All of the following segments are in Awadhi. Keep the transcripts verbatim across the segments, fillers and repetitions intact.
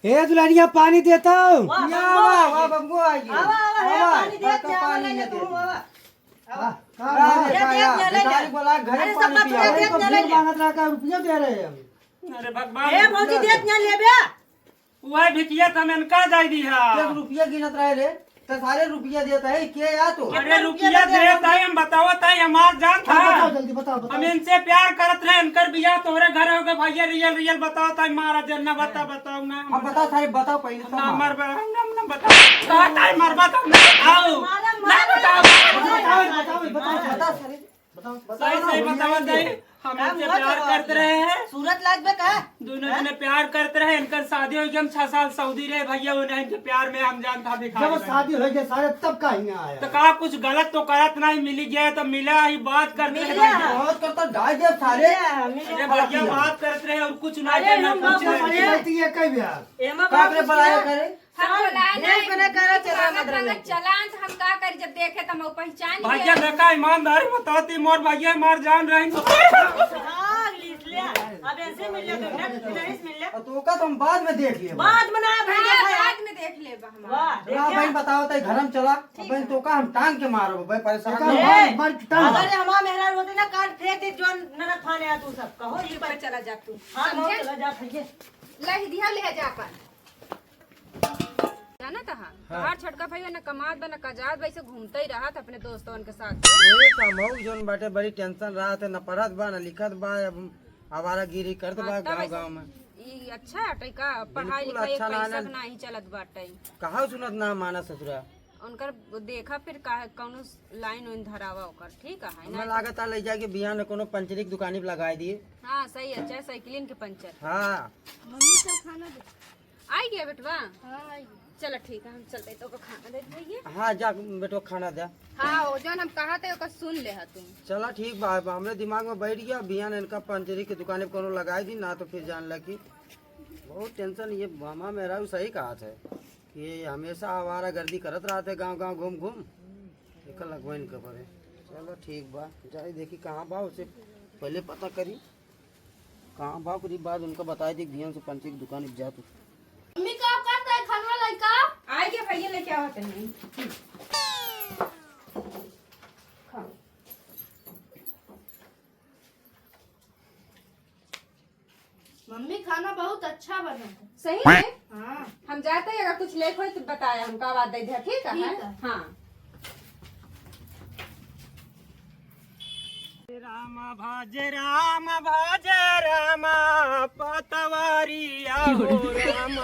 ए दुल्हनिया, पानी देता हूँ। वाह, या, बबुआ वाह, आइए। वाह, बबुआ आइए। आवा, आवा, हे वाह, पानी देत बड़का जा, पानी वाला ये दे तू, दिया। आवा। आवा। हाँ, हाँ, दे, देखा दे, या, ले जा। भिखारी बोला, घरे अरे, सब पानी बतुआ पिया। देत अरे, तो जा, ले भीख जा। मांगत रहा, का रुपया दे रहे हैं हम। अरे भगवान, ए, भौजी, रुपया देत दे। जा, ले बे। वह भिखिया त हम इनका दे दी है। एक रुपया गिनत रहे रे, त सारे रुपया देत है, के या तो? अरे रुपया देत है, हम बतावत है, हमार जान था। हाँ, बताओ, जल्दी बताओ, बताओ। हम इनसे प्यार करत रहे, इनकर बियाह तोहरे घर हो गए, भैया रियल, रियल बताओ, ताई मारा जन्ना बता, बताओ ना। हम बताओ सारे, बताओ पहले तो ना, मारो। मर बा-, ना, ना, बताओ। कहा ताई मर बा, तब ना बताओ। ना बताओ। बताओ, बताओ, बताओ, बताओ। बताओ सारे। बताओ, सही, बताओ ना, सही भैया बताओ, ये। सही, हम का इनसे मुँह प्यार चढ़ा करत दिया? रहे हैं। सूरत लाग बे का? दोनों हैं? जने प्यार करत रहे, इनकर शादी हो गई, हम छह साल सऊदी रहे भैया, उन्हें इनके प्यार में हम जान था भिखारी जब बने। शादी हो गई सारे, तब का हियाँ आया? तो का कुछ गलत तो करत नहीं, मिली गया तो मिला ही, बात करत रहे मिला। भैया। बात करता डाल दिया सारे। मिला, मिला। अरे भैया, बात करत रहे और कुछ ना अरे करना, हम कुछ बात नहीं। करते हैं। गलती ये कई बार? एमा का बात अपने कुछ बुलाया ना। करे? हम सब बोलाए भेज नहीं, बने करे, चला मांगत मत रहे। मांगत चलान, तो हम का करी, जब देखे तो हम पहचान भैया गए। देखा, ईमानदारी बताती, मोर भैया मार जान रही। हाँ, लिख ले। अब ऐसे मिल ले, तुमने नहीं मिल ले। और तो का तो हम बाद में देख लिए। बाद में ना, भाई, हाँ, देखा है। बाद में देख ले, बा हमार। वाह, चला, देखा। बहन, बताओ, तई घर में चला। ठीक बहन, है। तो का हम टांग के मारो, बहन, परेशान एका मत। मार, मार के टांग। अगर ये हमार मेहरारू होती ना, कान फेंक दे, जो नरक खाने आ तू सब। कहो, ये पर चला जा तू। हाँ, समझे? चला जा, भैया। लह दिया, ले जा अपन। जानत हा, हाँ। तोहार छोटका भैया न कमात बा, न कजात बा, ऐसे घूमते ही रहत अपने दोस्तवन के साथ। वही काम हो, जौन बाटे बड़ी tension रहत है, न पढ़त बा, न लिखत बा, अब आवारागिरी करत हाँ, बा तब गाँव ऐसे गाँव में। ई अच्छा हटे का? पढ़ाई बिल्कुल लिखाई अच्छा ना, पैसा ना। के नाही चलत बाटे। कहाँ सुनत ना माना ससुरा। उनकर देखा फिर का, कौनो line उइन धरावा ओकर, ठीक है, हमें ना? लागत आ ले जाके बिहान कोनो पंचरी के दुकानी पे लगाई दिए। हाँ, सही है, चाहे साइकिलिन के पंचर। हाँ। मम्मी चल खाना दे। आई गया बेटवा? हाँ, आई गया। चला ठीक है, हम चलते तो ओकर खाना दे भैया। हाँ, जा बेटवा खाना दे। हाँ, वो जौन हम कहा थे ओकर सुन ले हा तू। चला ठीक बा, अब हमरे दिमाग में बैठ गया, बिहान इनका पंचरी के दुकाने पे कोनो लगाई दी ना, तो फिर जान ला कि बहुत tension। ये मामा मेहरारू सही कहा थे कि हमेशा आवारागर्दी करत रहते गाँव गाँव घूम घूम, एकर लगवाइन के पड़े। चलो ठीक बा, जाए देखी कहाँ बा, उसे पहले पता करी। कहाँ बा, ओकरी बाद उनका बताई दी, बिहान से पंचरी की दुकान पे जा तू। मम्मी, का करता है खाना लइका? आए के भैया लेके आवत नहीं। मम्मी, खाना बहुत अच्छा बना है। सही में? हाँ। हम जाते हैं, अगर कुछ लेके होई तो बताया, हमका आवाज दे दिया, ठीक है? ठीक है। हाँ। राम भज राम भज राम पतवारिया हो राम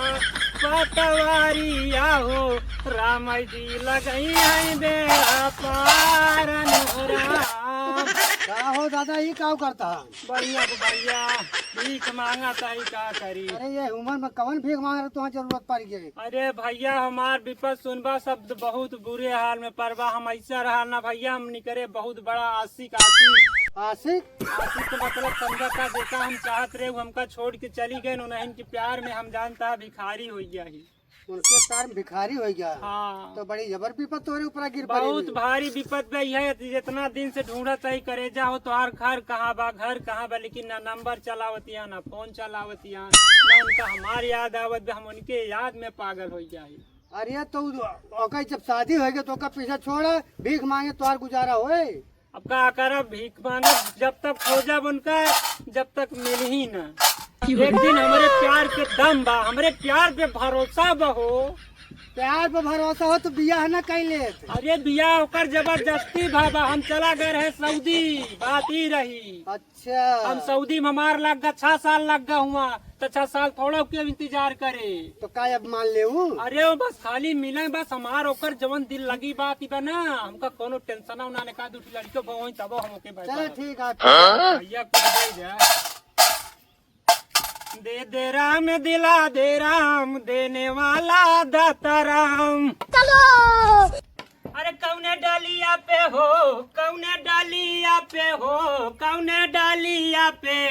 पतवारिया हो राम जी लगई है बेड़ा पार हो राम। का हो दादा, ई का करता? बढ़िया तो भैया, भीख मांगा ताई का करी? अरे ये उम्र में कवन भीख मांग रहे, तुहां जरूरत पड़ गई? अरे भैया, हमार विपत सुनबा, सब बहुत बुरे हाल में पड़बा। हम ऐसा रहा ना भैया, हम निकरे बहुत बड़ा आशिक, आशिक। आशिक? आशिक के मतलब समझा का, जेका हम चाहत रहे, वो हमका छोड़ के चली गए, उन्हीं के प्यार में हम जानता भिखारी हो गया ही। उनके प्यार में भिखारी हो गया। हाँ। तो बड़ी जबर विपत तोरे ऊपर गिर पड़ी बहुत हुई। भारी विपत बा। यह जितना दिन से ढूंढत है करेजा हो, तोहार घर कहाँ बा, घर कहाँ बा, लेकिन ना नंबर चलावतिया, ना फोन चलावतिया, ना उनका हमार याद आवत बा, हम उनके याद में पागल हो जाए। अरे तो ओकर जब शादी हो गई तो ओकर पीछे छोड़, भीख मांगे तोहार गुजारा होए। अब का करब, भीख मांगब, जब तक खोजब उनका, जब तक मिलही ना। एक दिन हमरे प्यार पे दम बा, हमरे प्यार पे भरोसा बा हो। प्यार पे भरोसा हो तो बियाह ना कई लेत। अरे बियाह ओकर जबरदस्ती भा बा, हम चला गए रहे सऊदी, बात ही रही। अच्छा। हम सऊदी में हमार लग गा, छह साल लग गा हुआ। तो छह साल थोड़ा के इंतजार करे। तो का अब मान ले ऊ? अरे वो बस खाली मिले, बस हमार ओकर जवन दिल लगी बात ही बा ना, हमका कोनो टेंशन ना, उन्होंने कहा दू ठो लड़कियों को वहीं तब हम ओके बैठा चलो रहो। ठीक है। भैया कुछ दे दे। दे दे राम, दिला दे राम, देने वाला दाता राम। चलो। अरे कौने डालिया पे हो, कौने डालिया पे हो, कौने डालिया पे,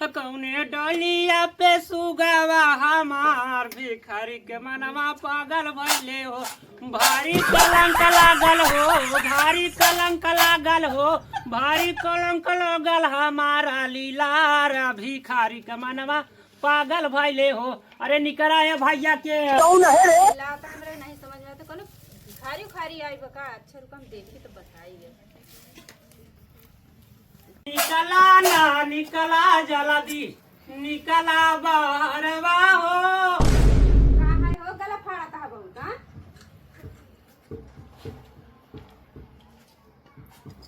कौने डालिया पे सुगावा हमार, भिखारी के मनवा पागल भइले हो। भारी कलंक लागल हो, भारी कलंक लागल हो, भारी कलंक लागल हमारा लीलार, भिखारी के मनवा पागल भइले हो। अरे निकरा है भइया के। कौन है रे? ला तो हमरे नहीं समझ में आते, कोनो भिखारी उखारी आई बा का? अच्छा रुक, हम देखी तो बताई है। निकला ना, निकला जल्दी, निकला बहरवा हो। का है हो, गला फाड़ा था बहुत, हाँ?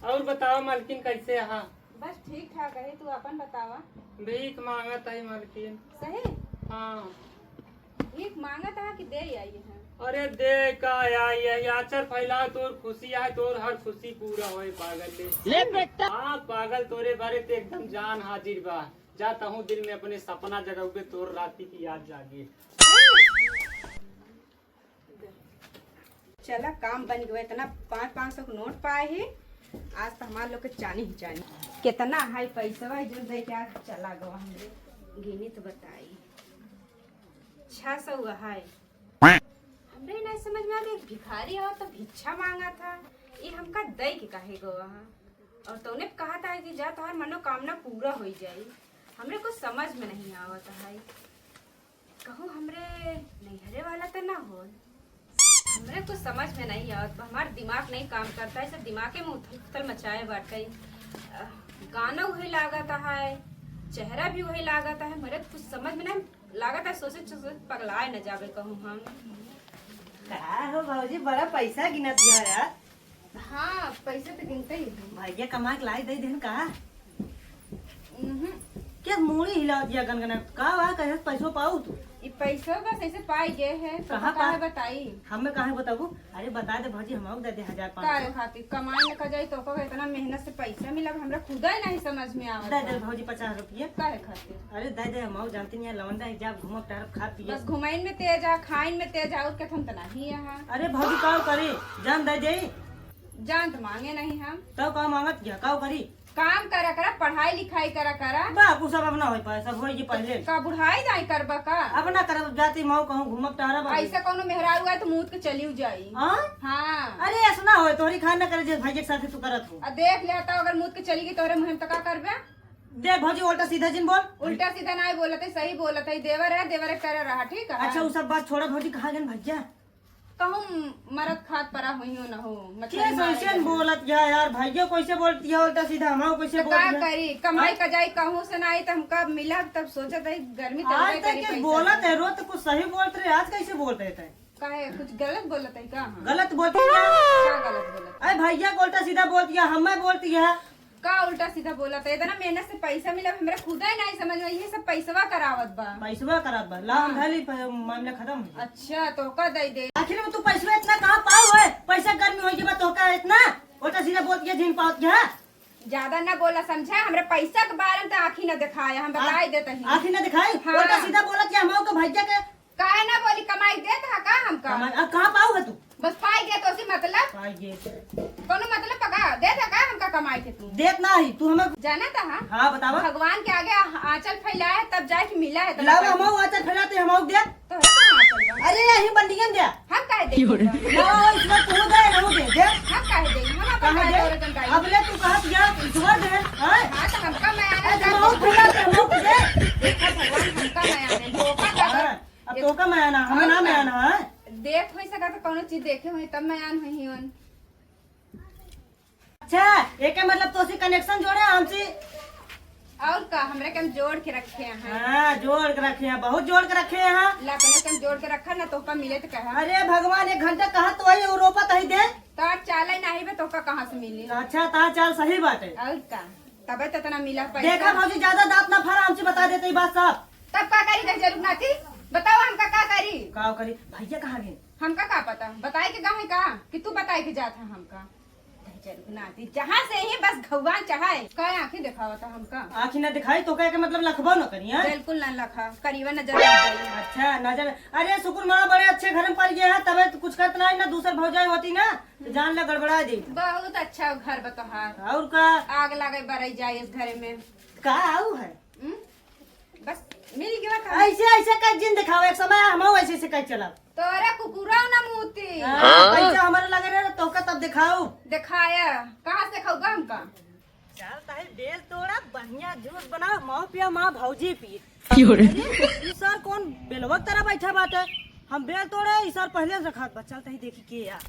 और बताओ मालकिन, कैसे हा? बस ठीक ठाक है, तू अपन बतावा। भीख मांगत है मालकिन। सही? हाँ। भीख मांगत हा कि दे आई है? अरे दे का आई है, आचर फैला, तोर खुशी आए, तोर हर खुशी पूरा होए पागल ले। ले बेटा। हाँ पागल, तोरे बारे ते एकदम जान हाजिर बा। जा तहूँ दिल में अपने सपना जगउबे, तोर राती की याद जागे। चला, काम बन गवा। इतना पाँच पाँच सौ के नोट पाए ही, आज तो हमार लोग के चानी ही चानी। कितना है पैसवा जो दे के आज चला गवा हमरे, गिनी तो बताई। छह सौ है। हमरे नहीं समझ में आवे, एक भिखारी हो तो भिक्षा मांगा था, ये हमका दे के काहे गवा है? और तौने कहा था कि जा तोहार मनोकामना पूरा हो जाई। हमरे कुछ समझ में नहीं आवत है। कहूँ हमरे नैहरे वाला त ना होल। हमरे कुछ समझ में नहीं आवत बा, हमार दिमाग नहीं काम करता है, सब दिमागे में उथल पुथल मचाए बाटे। अ, गाना वही लागत है, चेहरा भी वही लागत है, हमरे कुछ समझ में नहीं लागत है, सोचे सोचे पगलाए न जावे कहूँ हम। का हो भौजी, बड़ा पैसा गिनत है यार। हाँ, पैसे तो गिनते ही हैं। भैया कमा के लाई दे देन का? उहुं। क्या मूड़ी हिला दिया गनगना? का वा, कहे पैसो पाऊ तू? ई पैसो बस ऐसे पाई गए है, तो कहाँ काहे पा-, बताई? हमें काहे बताबू? अरे बता दे भौजी, हमहू दे दे हजार पाँच सौ। काहे खातिर? कमाई में का जाई तो ओकर इतना मेहनत से पैसा मिला, हमरा खुदा ही नहीं समझ में आवत दे दे बा। भौजी पचास रुपये। काहे खातिर? अरे दे दे, हमहू जानते नहीं है, लवंडा है, जा घूमब टहरब, खा पिए। बस घुमाइन में तेज आ, खाइन में तेज आ, और कथन त नहीं है। अरे भौजी काव करी, जान दे दे। जान त मांगे नहीं हम। तब का मांगत क्या, काव करी? काम करा करा, पढ़ाई लिखाई करा करा। बा, उ सब अब ना होई पाए, सब होई जी पहले। का बुढ़ाई दाई करबा का? अब ना करब, जाती मऊ कहूँ घूमब टहरब अभी। ऐसा कौनो मेहरारू आए तो मूत के चलिउ जाई। हाँ? हाँ। अरे ऐसा ना होए, तोहरी खान ना करे जे भैया के साथे तू करत हो। आ देख ले तो अगर मूत के चली गई तोहरे मुँह में तो का करबे? देख भौजी, उल्टा सीधा जिन बोल। उल्टा सीधा नहीं बोलत है, सही बोलत है। देवर है, देवर करे रहा, ठीक है? अच्छा, उ सब बात छोड़ा भौजी, कहाँ गन भैया? कहूँ मरद खात परा हुई हो न हो, मतलब कैसे नहीं ऐसे आए। बोलत या यार, भैया कैसे बोलती है उल्टा सीधा, हम कैसे तो का बोलती है? करी, कमाई हाँ? का जाई कहूँ से ना आई तो हमका मिला, तब सोचत है गर्मी तो आज होबे तक करी के पैसा बोलत से। है, रोज तो कुछ सही बोलत रहे, आज कैसे बोलत है तै? काहे, कुछ गलत बोलत है का हम? गलत बोलती है। का गलत बोलत? अरे भैया को उल्टा सीधा बोलती है, हमें बोलती है। का उल्टा सीधा बोलत है? इतना मेहनत से पैसा मिला, हमरा खुदा ही नहीं समझ में, ये सब पैसवा करावत बा। पैसवा करावत बा, लाओ हाँ। हम धली प-, मामला खत्म हो गया। अच्छा, तो का दे दे? आखिर में तू पैसवा इतना कहाँ पाऊ है? पैसा गर्मी होई के बाद तो का इतना उल्टा सीधा बोलती है, झीन पावत है। ज्यादा ना बोला समझा, हमरा पैसा के बारे में तो आँखी ना दिखाया, हम आ-, बताई देते हैं। आँखी ना दिखाई? हाँ। उल्टा सीधा बोलत है, हम के भैया के काहे ना बोली, कमाई देत हा का हमका? कमाई, अब कहाँ पाऊ है तू? बस पाई गए तो उसी मतलब? पाई गए। कोनो मतलब पका देत हा का हमका कमाई के तू? देत ना ही, तू हमें जानत हा? हाँ, बतावा। भगवान के आगे आ-, आंचल फैलाए है, तब जाके मिला है, तब लावा, बताई। हम आंचल फैलाते, हम दे। तो है कहाँ आंचल बा? अरे, यही बंडियन दे। हम काहे दे? लावा, इसमें तू दे, हम दे, दे। हम काहे दे? हम अपन कहाँ काहे दे? और जन काहे? अब ले तू कहत या, जोर दे, हाँ? हाँ, तो हमका मैं आना अरे, था। हम फैलाते, हम दे। देखा भगवान, हमका मैं आने, धोखा का हाँ। अब ये तोका मयाना, हम और ना का? मयाना है। देत होई सका तो कौनो चीज देखे होई तब मयान होई होन। अच्छा, एके मतलब तोसी connection जोड़े हमसे। और का, हमरे के हम जोड़ के रखे हैं। हाँ, जोड़ के रखे हैं, बहुत जोड़ के रखे हैं। ला, अपने से हम जोड़ के रखा ना, तोका मिले तो कहा। अरे भगवान, एक घंटा कहा तो वही रोपा तही दे। तार चाल ही नहीं बे, तोका कहाँ से मिली? अच्छा, तार चाल सही बात है। और का, तबे तो इतना मिला पैसा। देखा भौजी, ज्यादा दांत ना फाड़ा, हमसे बता देते ही बात साफ। तब का करी दहिजरू के नाती? बताओ हमका का करी? का करी? भैया कहाँ गए? हमका का पता, बताए के का है का कि तू बताए के जात है हमका? दहिजरू के नाती, जहाँ से ही बस घुआ चढ़ाए, का आँखें दिखावत है हमका? आँखी ना दिखाई तो का के मतलब लखबो न करी, हैं? बिल्कुल ना लखा, करीबा नजर लग गई। अच्छा, नजर, अरे शुक्र माँ बड़े अच्छे घर में पड़ गया है, तबे तो कुछ करत ना, ना दूसर भौजाई होती ना, तो जान ले गड़बड़ा दे। बहुत अच्छा घर बा तोहार। और का? आग लागे बरई जाए इस घर में। का आऊ है? हम्म? बस मिल गया था। ऐसे, ऐसे कह जिन दिखाओ, एक समय हम ऐसे, ऐसे कह चला। तोरा कुकुरा ना मूती। हाँ, हाँ? पैसा हमारे लगे रहे, तो का तब दिखाओ। दिखाया, कहाँ से दिखाऊगा हमका? चल तही बेल तोड़ा, बढ़िया जूस बना, माँ पिया, माँ भौजी पी। क्यों रे? अरे, ई सर कौन बेलवा के तरह बैठा बाटे? हम बेल तोड़े, ई सर पहले से खात बा। चल तही देखी के यार।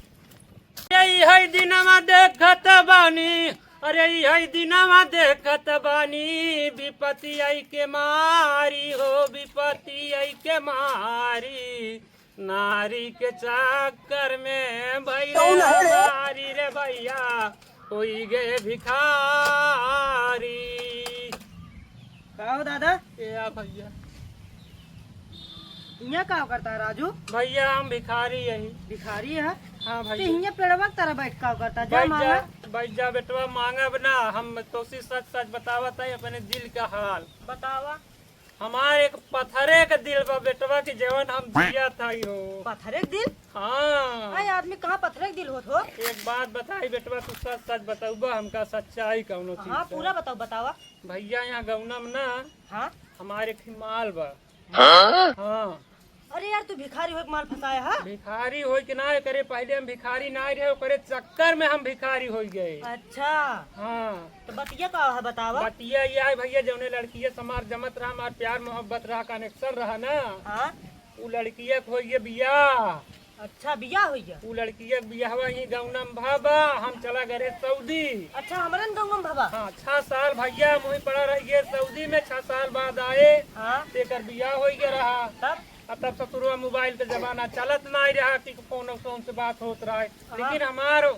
यही है दिनमा देखत बानी, अरे यही दिनमा देखत बानी, विपत्ति आई के मारी हो, विपत्ति आई के मारी। नारी के चक्कर में भैया कौन है रे? नारी रे भैया, होई गए भिखारी। का हो दादा? ए आ भैया। हियाँ का करता है राजू? भैया हम भिखारी यही। भिखारी है? हाँ तो भैया। हियाँ पेड़वा के तरह बैठ का करता? जा बैठ मांगा। जा, बैठ जा बेटवा, मांगब ना। हम तोसी सच सच बतावत है अपने दिल का हाल। बतावा। हमार एक पत्थरे के दिल बा बेटवा, कि जवन हम जियत हई हो। पत्थरे के दिल? हाँ। अरे आदमी कहाँ पत्थरे के दिल होत हो? एक बात बताई बेटवा, तू सच सच बतउबा हमका सच्चाई कउनो चीज हाँ, का। पूरा बताओ, बतावा। भैया यहाँ गौना में ना हाँ? हमार एक ठे माल बा। हाँ? हाँ। अरे यार, तू भिखारी होइके माल फंसाया है? भिखारी होइके ना, एकरे पहले हम भिखारी ना रहे, ओकरे चक्कर में हम भिखारी होइ गए। अच्छा। हाँ। तो बतिया का है, बतावा। बतिया ये है भैया, जौने लड़किया से हमार जमत रहा, हमार प्यार मोहब्बत रहा, कनेक्शन रहा ना, हाँ। उ लड़किया के होइ गए बियाह। अच्छा, बियाह होइ गया? उ लड़किया के बियाहवा ही गौना में भा बा, हम चला गए रहे सऊदी। अच्छा, हमरन गौना में भा बा? हाँ, छह साल भैया हम वहीं पड़ा रह गए सऊदी में, छह साल बाद आए, हाँ। तेकर बियाह होइ गया रहा। तब? आ तब ससुरवा मोबाइल के जमाना चलत नाई रहा कि फोन फोन से बात होत रहा है। हाँ। लेकिन हमार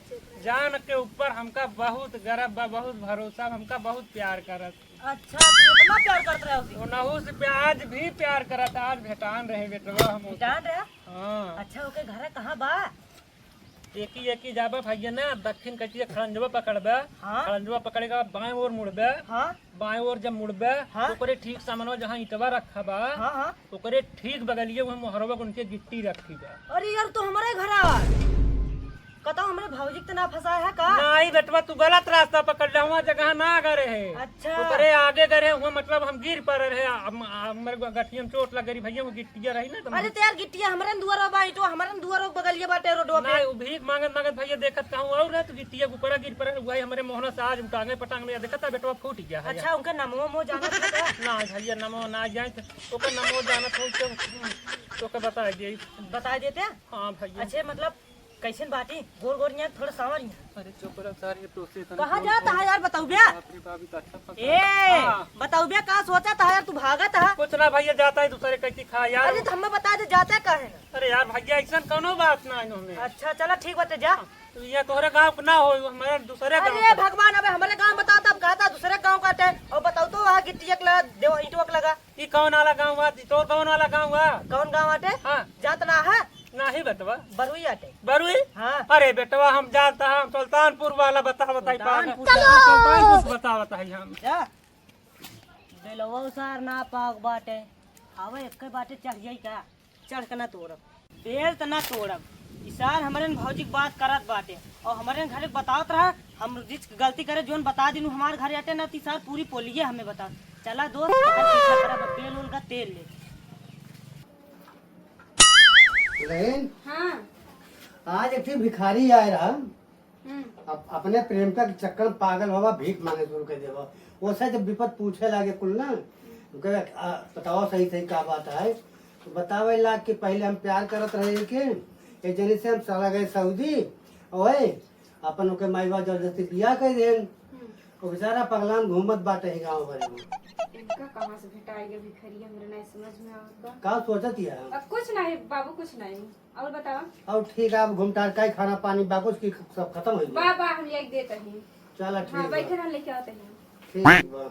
जान के ऊपर हमका बहुत गर्व बा, बहुत भरोसा, हमका बहुत प्यार करत। अच्छा, तू इतना प्यार करत रहे उसे? ओनहू से प्या-, आज भी प्यार करत, आज भेटान रहे बेटवा हम। भेटान रहे? हाँ। अच्छा, ओके घर कहाँ बा? एकी एकी जाबा भैया ना, दक्षिण कटिया खड़ंजवा पकड़बा। हाँ। खड़ंजवा पकड़े के बाद बाएं ओर मुड़बा। हाँ। बाएं ओर जब मुड़बे, हाँ? ओकरे ठीक सामने जहाँ ईंटवा रखा बा, हाँ, हाँ। ओकरे ठीक बगलिए वह मोहरवा के उनके गिट्टी रखी बा। अरे यार, तो हमारे घर आ। कतौ हमरे भौजी के तो ना फंसाए है का? नहीं बेटवा, तू गलत रास्ता पकड़ ले, वहाँ जगह ना गए रहे। अच्छा। ओकरे आगे गए रहे, वहाँ मतलब हम गिर पड़े रहे, हम, हमरे गठिया में चोट लग गई भैया, वो गिट्टिया रही ना तो अरे तो यार, गिट्टिया हमरे न दुआर बा, ईंटवा हमरे न दुआर बगलिए बाटे रोडवा पे। नहीं, वो भीख मांगत मांगत भैया देखत कहूँ और रहे तो गिट्टिया के ऊपर गिर पड़े, वही हमरे मोहना से आज टांगे पटांग में देखत है बेटवा फूट गया है। अच्छा, उनका नमो मो जानत है का? ना भैया, नमो ना जाए तो ओकर नमो जानत हो तो, तो के बता दे। बता देते? हाँ भैया। अच्छे, मतलब कैसन बाटी? गोर गोर यहाँ, थोड़ा सांवर यहाँ। अरे चुप रह सारे, तो से इतना कहाँ जोर जाता से है यार, बताऊ बे? बाप रे बाप, ई तो अच्छा फंसा। ए, हाँ। बताऊ बे, का सोचा था यार, तू भागत है? कुछ ना भैया, जाता है दूसरे कैसी खा यार। अरे तो हमें बता दे, जाता है काहे ना? अरे यार भैया, ऐसा कौनो बात ना इन्होंने। अच्छा, चला ठीक बाटे, जा। तो ये तोहरे गाँव के ना हो, हमारे दूसरे गाँव अरे के। भगवान, अबे हमरे गाँव बताओ, तब कहता दूसरे गाँव का आटे। और बताओ तो वहाँ गिट्टिया के लगा, देवा ईंटवा के लगा। ई कौन वाला गाँव बा? ई तोर कौन वाला गाँव बा? कौन गाँव आटे? हाँ। जात ना है? नाही बेटवा। बरुई आटे। बरुई? हाँ। अरे बेटवा, हम जानता है, हम सुल्तानपुर वाला बतावत है, सुल्तानपुर। पागल। चलो। सुल्तानपुर से बतावत है हम। जा। बेलवा उसार ना पाक बाटे। आवे एक बाटे चढ़ जाई का? चढ़ के ना तोड़ब, बेल त ना तोड़ब। ई सार हमरे न भौजी के बात करत बाटे और हमरे न घरे बतावत रहा, हम जिस गलती करे जोन बता दिनु हमार घरे आटे ना, ती सार पूरी पोलिये हमें बता। चला दोस्त, हर पीछा करब, बेल उल का तेल ले। लेकिन हाँ। आज एक ठे भिखारी आए रहा। हम्म। अप-, अपने प्रेमिका के चक्कर में पागल बाबा, भीख मांगे शुरू कर देबा। ओसे जब विपत पूछे लागे कुल ना, हम्म। कहे, "आ, बताओ सही सही का बात है?" तो बतावे लाग कि पहले हम प्यार करत रहे के, एक जने से हम चला गए सऊदी, ओए, अपन ओके माई बाप जबरदस्ती बियाह कर देन। हम्म। वो बेचारा पगलान घूमत बाटे ही गाँव भर में। इनका कहाँ से भेटाई गया भिखारी, हमरे नहीं समझ में आवत बा। का सोचत है? अब कुछ नहीं बाबू, कुछ नहीं। और बतावा। और ठीक है, अब घूमटार का ही खाना पानी बाकुस की सब खत्म हो गया। बा, बा, हम लेके देते हैं। चला, ठीक हाँ, बा। बैठे ना, लेके आते हैं। ठीक बा।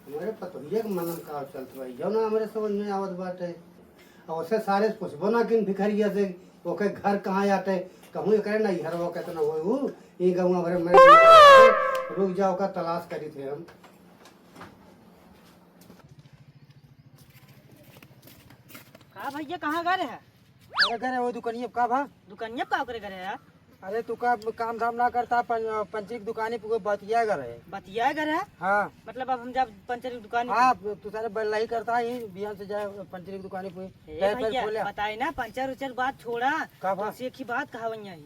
हमारे पतोहिया के मनम का चलत बा, जो ना हमारे समझ में आवत बाटे। और उसे सारे से पूछबो ना किन भिखरिया से, ओके घर कहाँ आटे, कहूँ एकरे ना हरवा कितना होए ऊ, ई गौवा भरे में रुक जाओ का तलाश करी थे हम। का भैया, कहाँ गए रहे? अरे करे वो दुकनिया का भा? दुकनिया का ओकरे करे यार? अरे तू का काम धाम ना करता, पं-, पंचरी की दुकानी पे बतिया करे। बतिया करे? हाँ। मतलब अब हम जब पंचरी की दुकानी हाँ, पे तू सारे बल्ला ही करता ही, बिहान से जाए पंचरी की दुकानी पे। ए टायर पर भैया, खोले। बताई ना, पंचर उचर बात छोड़ा। का भा? तो से एक ही बात कहा वही आई।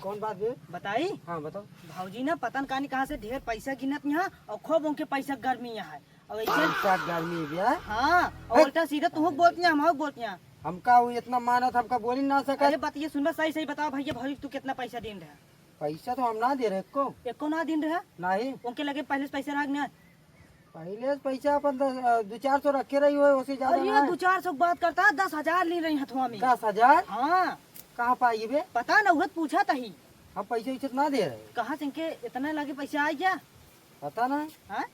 कौन बात बे? बताई? हाँ, बताओ। भौजी ना पता न कानी कहाँ से ढेर पैसा गिनत यहाँ और खूब उनके पैसा गर्मी यहाँ है। और ऐसे पैसा गर्मी बे? हाँ, और हट। उल्टा सीधा तुहूँ बोलत यहाँ, हम बोलत यहाँ। हमका वो इतना मानत, हमका बोली ना सकत। अरे बतिया सुन बा, सही सही बताओ भैया, भौजी तू कितना पैसा दिन रहा? पैसा तो हम ना दे रहे एको। एको ना दिन रहा? नहीं। उनके लगे पहले से पैसा रहा कि ना? पहले से पैसा अपन दस, अ, दो चार सौ रखे रही हो, उससे ज्यादा अरे ना है। दो चार सौ की बात करता, दस हजार ली रही हथवा में। दस हजार? हाँ। कहाँ पाई बे? पता ना, उहे तो पूछा तही। हम पैसे वैसे तो ना दे रहे। कहाँ से इनके इतना लागे पैसा आई क्या? पता ना। हाँ?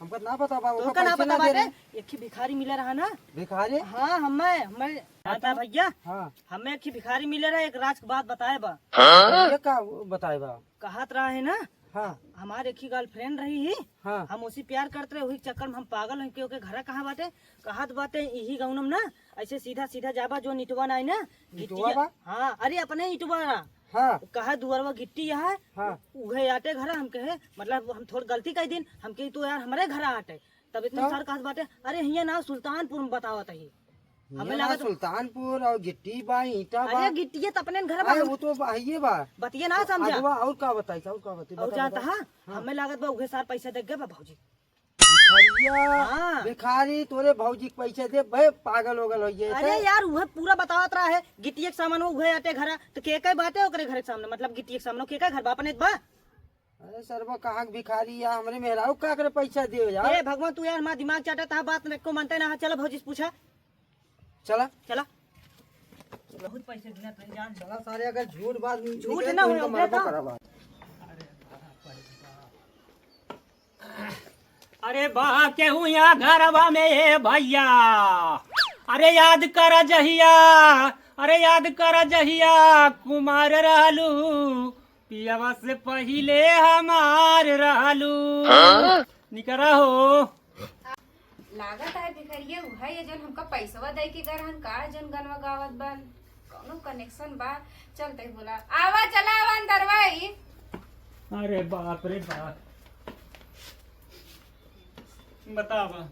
हमका ना पता बा, तो ओका का ना पैसे पता ना दे बाटे? रहे। एक ही भिखारी मिला रहा ना। भिखारी? हाँ, हमें, हमें, हाँ, पता तो? भैया। हाँ। हमें एक ही भिखारी मिले रहा, एक राज की बात बताए बा। हाँ? ये का बताए बा? कहत रहा है ना, हाँ। हमार एक ही गर्लफ्रेंड रही ही, हाँ। हम उसी प्यार करत रहे, वही चक्कर में हम पागल हैं, क्योंकि घरा कहाँ बाटे, कहत बाटे यही गौनम ना, ऐसे सीधा सीधा जाबा जो निटवा ना है ना, इटवा गिट्टिया बा? हाँ, अरे अपने इटवा ना। हाँ। कहा दुअरवा गिट्टी है, हाँ। उहे आटे घरा, हम कहे, मतलब हम थोड़ गलती कह दिन, हम कही तो यार हमारे घरा आटे, तब इतने तब? सार कहत बाटे, अरे हियाँ ना सुल्तानपुर में बतावत ही। हमें यहाँ लागत सुल्तानपुर और गिट्टी बा, ईंटा बा। अरे गिट्टिये त अपने घर बा। अरे वो तो बा, हइये बा। बतिये ना समझा। अगवा और का बताई, और का बताई, और बता, जानता बता। हाँ? हाँ। हमें लागत बा उहे सार पैसा दे गए बा भौजी। भिखारिया, हाँ। भिखारी तोरे भौजी के पैसे दे, बे पागल ओगल हो गए अरे थे। यार उहे पूरा बतावत रहा है, गिट्टिये के सामान वो उहे आटे घरा, तो के के बाटे ओकरे घर के सामने, मतलब गिट्टिये के सामने के के घर बा, अपने बा? अरे सरवा कहाँ के भिखारी या हमरे मेहरारू का करे पैसा दियो यार। ए भगवान तू यार हमार दिमाग चाटा था, बात को मानते ना, चलो भौजी से पूछा। चला। चला। बहुत पैसे गिनत रही जान। चला सारे, अगर झूठ बात झूठ निकले ना तो हो, इनका उठे मरबो तो। करब। अरे बा केहू यहाँ घरवा में ए भैया, अरे याद कर जहिया, अरे याद कर जहिया कुमार रहलू, पियवा से पहिले हमार रहलू। हाँ? निकरा हो। लागत है भिखरिया उहे ये जौन हमका पैसवा दे के गरहन का, जौन गनवा गावत बन, कौनो कनेक्शन बा? चलते बोला, आवा, चला आवा अंदर भाई। अरे बाप रे बाप। बतावा।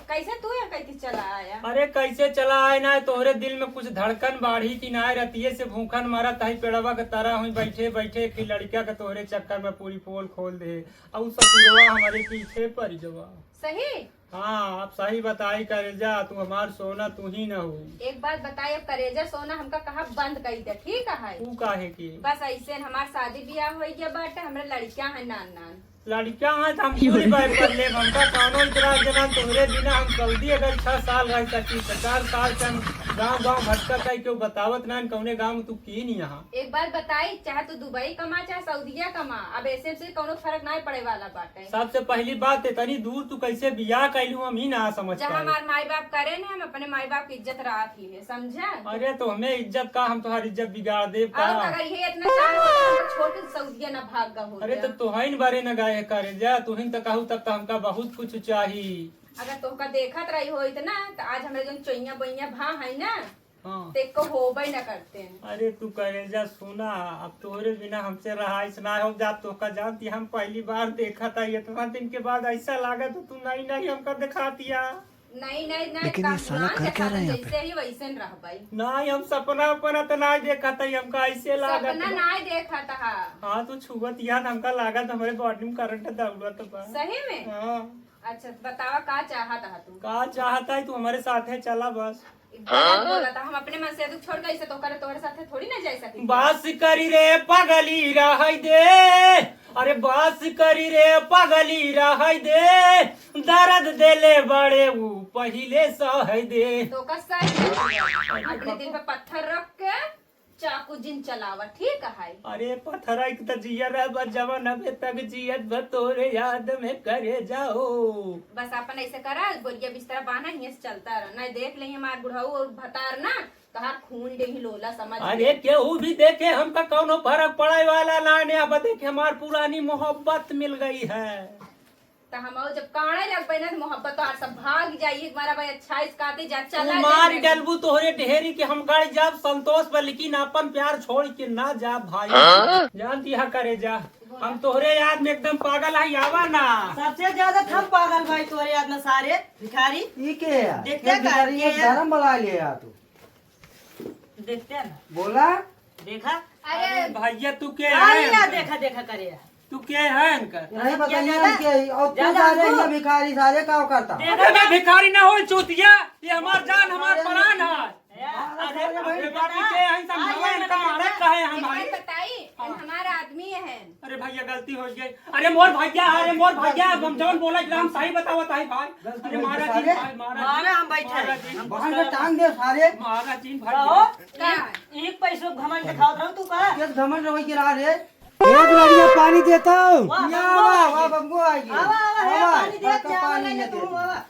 कैसे तू यहाँ कैसे चला आया? अरे कैसे चला आए ना, तोहरे दिल में कुछ धड़कन बाढ़ी कि ना, रतिये से भूखन मरत है, पेड़वा के तरा हुई बैठे बैठे कि लड़का के तोहरे चक्कर में पूरी पोल खोल दे, और ससुरवा हमारे पीछे पड़ जवा। सही? हाँ, आप सही बताई करेजा, तू हमार सोना तू ही न हो। एक बात बताई, अब करेजा सोना हमका कहा बंद कर दे, ठीक है? तू काहे की? बस ऐसे न, हमार शादी ब्याह हो गया बाटे, हमरे लड़कियां हैं नान नान। लड़कियां हैं तो हम पूरी बात कर लेब, हमका कौनो इतराज ना, तोहरे बिना हम सऊदी अगर छह साल रह सकी, तो चार साल से हम गाँव गाँव भटकत है, क्यों बतावत ना, कौने गाँव में तू की नहीं यहाँ। एक बात बताई, चाहे तू दुबई कमा, चाहे सऊदिया कमा, अब ऐसे से कौनो फर्क ना पड़े वाला बाटे। सबसे पहली बात, इतनी दूर तू कैसे बियाह कैलू, हम ही ना समझ जहाँ पाए। हमार माई बाप करे ने, हम अपने माई बाप की इज्जत रखी है, समझा? अरे तो हमें इज्जत का, हम तुम्हारी इज्जत बिगाड़ देब का? और अगर ये इतना चाह होता तो छोड़ के सऊदिया ना भाग गा हो अरे तो गया। तोहइन बारे न गाए करे जा, तोहइन तो कहू तक तो हमका बहुत कुछ चाही। अगर तोहका देखत रही होइत ना, तो आज हमरे जौन चोइया बोइया भा है ना, हाँ। ते को होबे न करते हैं। अरे तू करेजा सुना, अब तोहरे बिना हमसे रहाइश ना हो जात, तोहका जानती हम पहली बार देखा था, इतना दिन के बाद ऐसा लागा तो तू नहीं नहीं हमका दिखा दिया। नहीं, नहीं, नहीं, लेकिन ये साला कर क्या रहा है यहाँ पे? जैसे ही वैसे न रहबाई। नहीं, हम सपना अपना तो नहीं देखा था, हमका ऐसे लागा सपना था। नहीं देखा था। हाँ, तू छुअत याद हमका लागा था, हमारे बॉडी में करंट दौड़त बा। सही में? हाँ। अच्छा, बतावा का चाहत हा तू? का चाहत है, तू हमारे साथे चला बस। गलत बोला था, हम अपने मन से दुख छोड़ के ऐसे तो करे, तोहरे साथे थोड़ी ना जा सकी। बस करी रे पगली रहै दे, अरे बस करी रे पगली रहै दे, दर्द देले बड़े ऊ पहिले सहै दे। तो का सही है? अपने दिल पे पत्थर रख के चाकू जिन चलावा, ठीक है? अरे पत्थरा एक त जिया रह बा जवन अबे तक जियत बा तोरे याद में करे जाओ। बस अपन ऐसे करा, बोरिया बिस्तरा बांधा, हियां से चलता रह, नहीं देख ले हमार बुढ़ऊ और भतार ना, तोहार खून दे ही लोला समझ अरे ले। केहू भी देखे हमका कौनो फर्क पड़े वाला ना ने, अब देखे हमार पुरानी मोहब्बत मिल गई है। त हम जब काने लगबे ना, त मोहब्बत तोहार सब भाग जाई। एक बार भाई अच्छा इस काते जा, चला तू मार जा। डलबू तोहरे ढेरी के हम गड़ जाब संतोष पर, लेकिन अपन प्यार छोड़ के ना जा भाई। हाँ? जान दिया करे जा, हम तोहरे याद में एकदम पागल है, आवा ना। सबसे ज्यादा हम पागल भाई तोहरे याद में सारे भिखारी। ई के है? देखते ये का, भिखारी के ये है? धर्म बना लिया यार तू। देखते हैं ना। बोला। देखा? अरे अरे भैया, तू के का है लिया इनकर? देखा, देखा करे। तू के है इनकर? नहीं, पता नहीं ज्यादा, हम के ही। और तू ज्यादा सारे हमको ये भिखारी सारे का करता? देखा अरे मैं ना? भिखारी ना हो, चूतिया, ये हमार जान, हमार अरे प्राण है। अरे अरे, अरे भाई, अरे बाप रे, के है, समझावा, इनका मारत का है हम भाई? बताई, हाँ। हमारा आदमी है। अरे भैया, गलती हो गई। अरे मोर भैया, अरे मोर भैया, हम जौन बोला कि हम सही बतावत है भाई। गलती अरे हो गई मारा सारे। जी भाई, मारा मारा जी। हम बैठे मारा हैं। जी। हम बाहर में टांग दे सारे। मारा जी भाई। कहो, का? एक, एक पैसो घमंड दिखावत रहो तू का? किस घमंड रहो के रहा रे? एक लड़िया पानी देता हूँ। वाह, या बबुआ वाह, आइए। वाह, बबुआ आइए। आवा, आवा, हे वाह, पानी देत बड़का जा, पानी वाला ये तू, दे। आवा।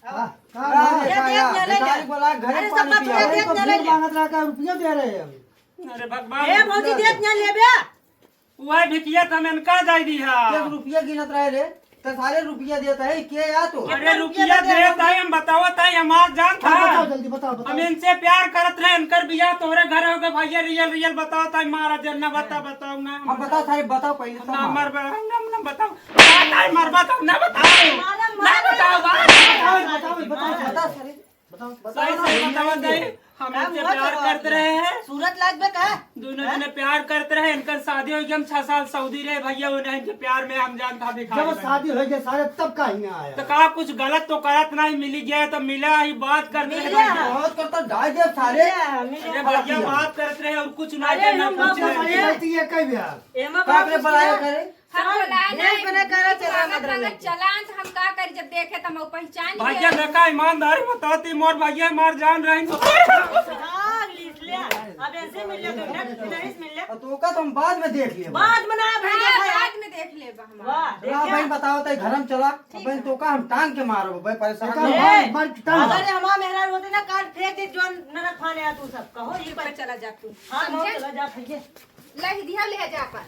वाह, का वाह, वाह, ये वाह, देख, वाह, ले, ले। भिखारी बोला, घरे अरे, पानी सब पिया। बतुआ देख, अरे, ले, ले। मांगत रहा का रुपया दे रहे हैं हम। अरे भगवान, हे भौजी, रुपया देख, दे। यहाँ ले बे। वह भिखिया त हम इनका जाय दी हा। एक रुपया गिनत रहे रे, त सारे रुपया देत है, के या तो? अरे कितना रुपया रुपया देत देत है? है, हम बतावत है, हमार जान था। हाँ, बताओ जल्दी, बताओ, बताओ। हम इनसे प्यार करत रहे, इनकर बियाह तोहरे घर हो गए, भैया रियल रियल बतावत है, मारा जन ना बता, बताओ ना। हम बताओ सारे, बताओ पहले तो ना मारो। मर बा, ना, ना बताओ, बताओ मर बताओ, ना बताओ, मारा ना मर बताओ, बा। बताओ, बताओ, बताओ, बताओ सारे। बताओ, बताओ सही ना, सही हम बताओ जाएंगे। नहीं। हम का इनसे मुँह प्यार चढ़ा करते दिया? रहे हैं। सूरत लाग बे का? दोनों हैं? जने प्यार करते रहे, इनकर शादी हो गई, हम छह साल सऊदी रहे भैया, उन्हें इनके प्यार में हम जान था भिखारी जब बन गए। शादी हो गई सारे, तब काहे ना आया? तो का कुछ गलत तो करत नहीं, मिली गया तो मिला ही, बात करते मिल रहे गया। भैया। बहुत करता, डाल दिया सारे। मिल गया, मिल गया। अरे भैया, बात करते रहे और कुछ ना अरे, करना, हम कुछ बात नहीं। करते हैं। गलती है कई बार? एमा का बात करे कुछ बड़ाया ना। करे? हम साहब, बोला ढेर नहीं, कने करे, चला स्वागत मत रहे। वागत चलान, तो हम का करी, जब देखे तो हम पहचान भैया, लिए। देखा, ईमानदारी बताती, मोर भैया मार जान रही। हाँ, लिख ले। अब ऐसे मिल ले, नहीं, नहीं मिल ले। और तो का तो हम बाद में देख लेबे। बाद में ना, भैया, हाँ, भैया। बाद में देख लेबे हम। वाह, वाह, देखा? भाई, बताओ, तई घर में चला। ठीक अपन है। तो का हम टांग के मारब, भाई, परेशान ओका मत मार, हो। मार के टांग। अगर हमार मेहरारू होते ना, काट फेंक दे, जोन नरक खाने आ तू सब। कहो, ये ठीक पर पर चला जा तू। हाँ, समझे? चला जा, भैया। ले दिया, ले जा अपन।